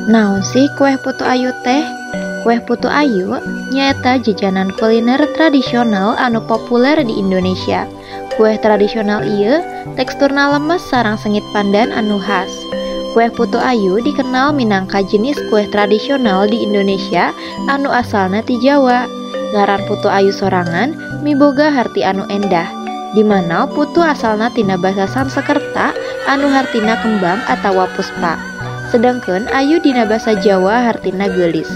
Naon sih kue putu ayu teh? Kue putu ayu nyaeta jajanan kuliner tradisional anu populer di Indonesia. Kue tradisional ieu teksturna lemes sareng sengit pandan anu khas. Kue putu ayu dikenal minangka jenis kue tradisional di Indonesia anu asalna ti Jawa. Ngaran putu ayu sorangan miboga harti anu endah, dimana putu asalna tina basa Sanskerta anu hartina kembang atawa puspa. Sedangkan ayu dina basa Jawa hartina geulis.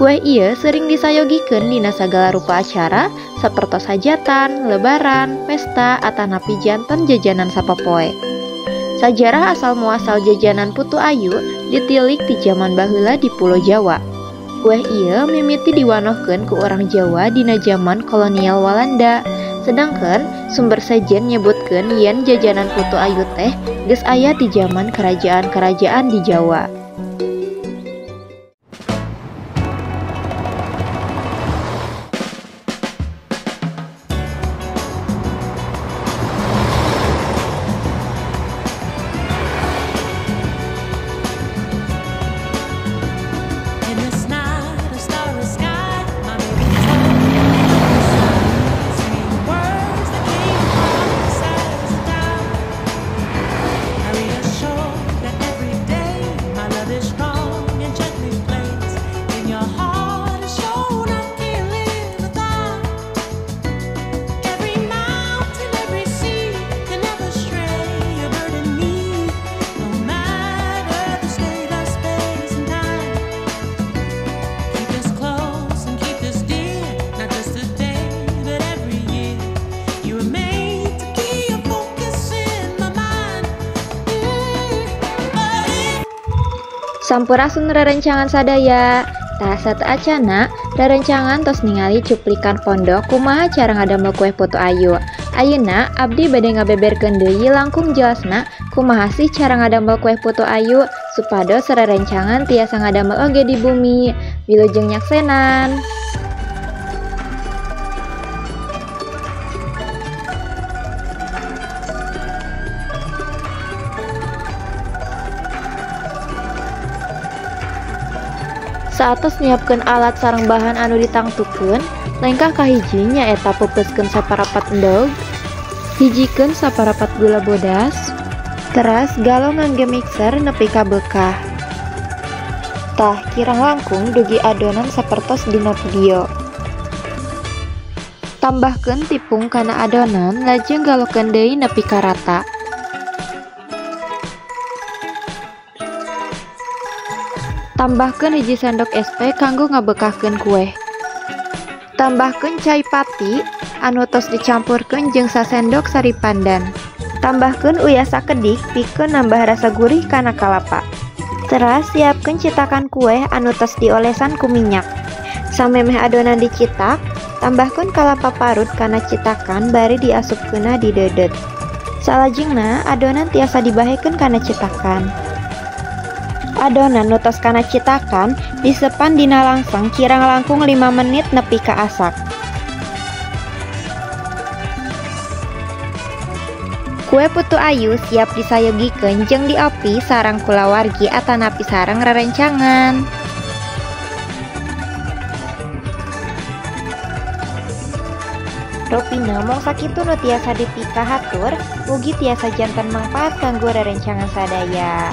Kue ieu sering disayogikeun dina sagala rupa acara sapertos hajatan, lebaran, pesta, atanapi janten jajanan sapopoe. Sajarah asal muasal jajanan putu ayu ditilik di jaman baheula di Pulo Jawa. Kue ieu mimiti diwanohkeun ku urang Jawa dina jaman kolonial Walanda. Sedangkan sumber sejen nyebutkeun yen jajanan putu ayu teh geus aya di jaman kerajaan-kerajaan di Jawa. Sampurasun rerencangan sadaya. Tah sateuacana rerencangan tos ningali cuplikan pondok kumaha cara ngadamel kue putu ayu. Ayeuna abdi bade ngabeberkeun deui langkung jelasna kumaha sih cara ngadamel kue putu ayu supados rerencangan tiasa ngadamel oge di bumi. Wilujeng nyaksenan. Saatos nyiapkeun alat sareng bahan anu ditangtukeun, lengkah kahiji nyaeta peupeuskeun saparapat endog, hijikeun saparapat gula bodas, teras galo ngangge mixer nepi ka beukah. Tah kirang langkung dugi adonan sapertos dina video. Tambahkeun tipung kana adonan lajeng galokeun deui nepi ka rata. Tambahkeun hiji sendok SP kanggo ngabekahkeun kueh. Tambahkeun cai pati anu tos dicampurkeun jeung sasendok sari pandan. Tambahkeun uyah sakedik pikeun nambah rasa gurih kana kalapa. Teras siapkeun citakan kueh anu tos diolesan ku minyak. Samemeh adonan dicitak, tambahkeun kalapa parut kana citakan bari diasupkeunna di dedet. Salajengna adonan tiasa dibahekeun kana citakan. Adonan nu tos kana citakan disepan dina langseng kirang langkung 5 menit nepi ka asak. Kue putu ayu siap disayogikeun jeung diopi sareng kulawargi atanapi sareng rerencangan. Rupina mung sakitu nu tiasa dipikahatur, mugi tiasa janten mangpaat kanggo rerencangan sadaya.